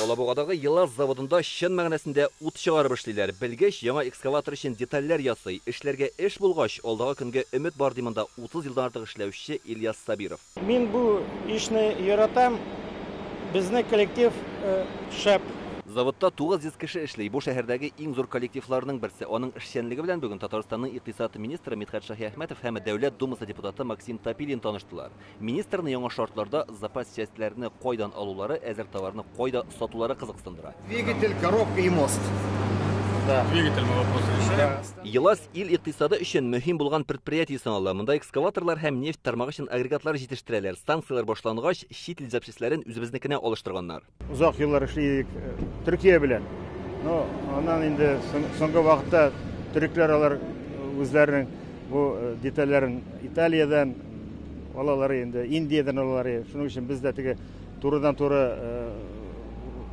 Алабугадагы ЕЛАЗ заводында чын мәгънәсендә ут чыгарып эшлиләр. Белгеч яңа экскаватор өчен детальләр ясый. Эшләргә эш булгач, алдагы көнгә өмет бар, ди монда 30 елдан артык эшләүче Ильяс Сабиров. Мин бу эшне яратам. Безнең коллектив шәп. Заводта 900 кеше эшли. Бу шәһәрдәге иң зур коллективларның берсе. Аның эшчәнлеге белән бүген Татарстанның икътисад министры Мидхәт Шаһиәхмәтов һәм Дәүләт Думасы депутаты Максим Топилин таныштылар. Министрны яңа шартларда запас частьләрне кайдан алулары, әзер товарны кайда сатулары кызыксындыра. Двигатель, коробка и мост. Да. Двигатель мы вопрос решаем. ЕЛАЗ ил икътисады өчен мөһим булган предприятие санала. Монда экскаваторлар һәм нефть тармагы өчен агрегатлар җитештерәләр. Санкцияләр башлангач, чит ил запчастьләрен үзебезнекенә алыштырганнар. Озак еллар эшли идек Төркия белән. Но аннан инде соңгы вакытта төрекләр алар үзләренең бу детальләрен Италиядән алалар инде, Индиядән алалар. Шуның өчен без дә теге турыдан-туры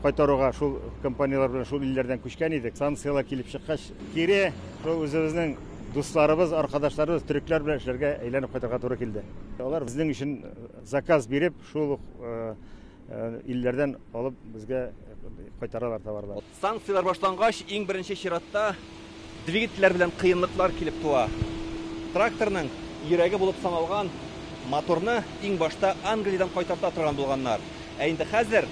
кайтаруга шул компанияләр белән шул илләрдән күчкән идек. Санкцияләр килеп чыккач, кире шул үзебезнең дусларыбыз, аркадашларыбыз, төрекләр белән эшләргә әйләнеп кайтырга туры килде. Алар безнең өчен заказ биреп, шул ук илләрдән алып безгә кайтаралар товарлар. Санкцияләр башлангач, иң беренче чиратта двигательләр белән кыенлыклар килеп туа. Тракторның йөрәге булып саналган моторны иң башта Англиядән кайтарта торган булганнар. Ә инде хәзер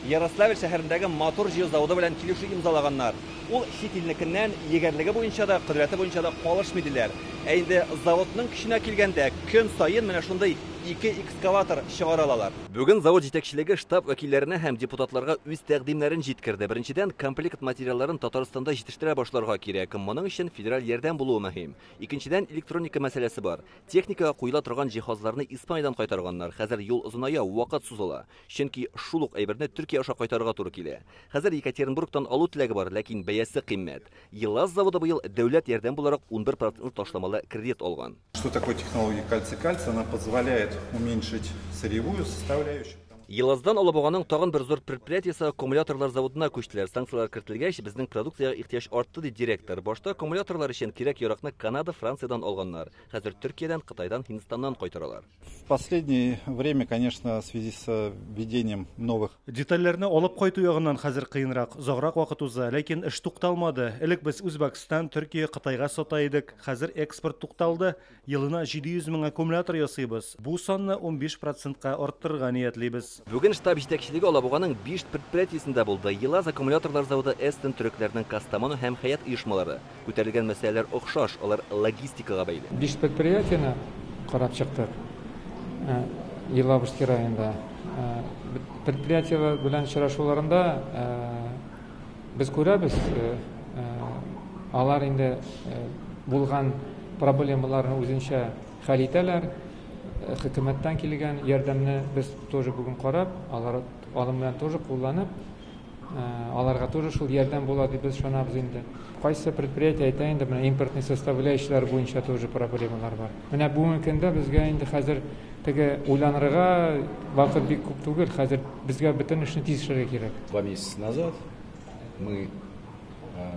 Ярославль шәһәрендәге мотор җыю заводы белән килешү имзалаганнар. Ул чит илнекеннән егәрлеге буенча да, кодрәте буенча да калышмый диләр. Ә инде заводның көченә килгәндә, көн саен менә шундый ике экскаватор чыгара алалар. Бүген завод җитәкчелеге штаб вәкилләренә һәм депутатларга үз тәкъдимнәрен җиткерде. Беренчедән, комплект материалларын Татарстанда җитештерә башларга кирәк. Моның өчен федераль ярдәм булуы мөһим. Икенчедән, электроника мәсьәләсе бар. Техникага куела торган җиһазларны Испаниядән кайтарганнар. Хәзер юл озыная, вакыт сузыла. Чөнки шул ук әйберне Төркия аша кайтарырга туры килә. Хәзер Екатеринбургтан алу теләге бар, ләкин бәясе кыйммәт. ЕЛАЗ заводы быел дәүләт ярдәм буларак 11% ташламалы кредит алган. Что такое технология кальций-кальций? Она позволяет уменьшить сырьевую составляющую. ЕЛАЗдан Алабуганың тагын бер зур предприятиесе аккумуляторлар заводына күчтеләр. Санкцияләр кертелгәч, безнең продукциягә ихтыяҗ артты, ди директор. Башта аккумуляторлар өчен кирәк-яракны Канада, Франциядән алганнар. Хәзер Төркиядән, Кытайдан, Һиндстаннан кайтаралар. В последнее время, конечно, в связи с введением новых Детальләрне алып кайту ягыннан хәзер кыенрак, озаграк вакыт уза, ләкин эш тукталмады. Элек без Үзбәкстан, Төркия, Кытайга сата идек. Хәзер экспорт тукталды. Елына 700 мең аккумулятор ясыйбыз. Бу санны 15%ка арттырырга ниятлибез. Бүген штаб җитәкчелеге Алабуганың 5 предприятиесендә булды. ЕЛАЗ аккумуляторлар заводы, Эстон, төрекләрнең Кастамону һәм Хәят оешмалары. Күтәрелгән мәсьәләләр охшаш, алар логистикага бәйле. 5 предприятиене карап чыктык. Елабужский районында. Предприятиеләр белән очрашуларында без күрәбез, алар инде булган проблемаларны үзенчә хәл итәләр. Хөкүмәттән килгән ярдәмне без тоже бүген карап, алар алым белән тоже кулланып, аларга тоже шул ярдәм була дип без ышанабыз инде. Кайсы предприятие әйтә инде, менә импортный составляющийлар буенча тоже проблемалар бар. Менә бүгенге көндә безгә инде хәзер теге уйланырга вакыт бик күп түгел, хәзер безгә бөтен эшне тиз эшләргә кирәк. 2 месяца назад мы,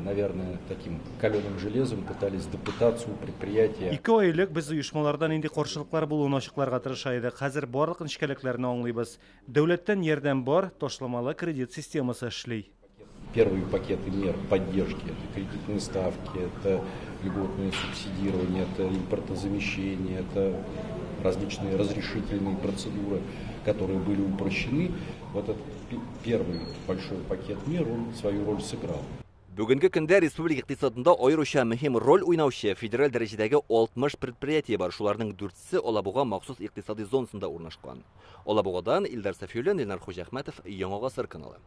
наверное, таким каленым железом пытались допытаться у предприятия. 2 ай элек без оешмаларда нинди каршылыклар булуын ачыкларга тырыша идек. Хәзер барлык нечкәлекләрне аңлыйбыз. Дәүләттән ярдәм бар, ташламалы кредит системасы эшли. Первые пакеты мер поддержки — это кредитные ставки, это льготное субсидирование, это импортозамещение, это различные разрешительные процедуры, которые были упрощены. Вот этот первый большой пакет мер, он свою роль сыграл. Бүгенге көндә республика икътисадында аеруча мөһим роль уйнаучы федераль дәрәҗәдәге 60 предприятие бар. Шуларның 4-се Алабуга махсус икътисади зонасында урнашкан. Алабугадан Илдар Сафиуллин, Ленар Хуҗахмәтов, Яңа Гасыр каналы.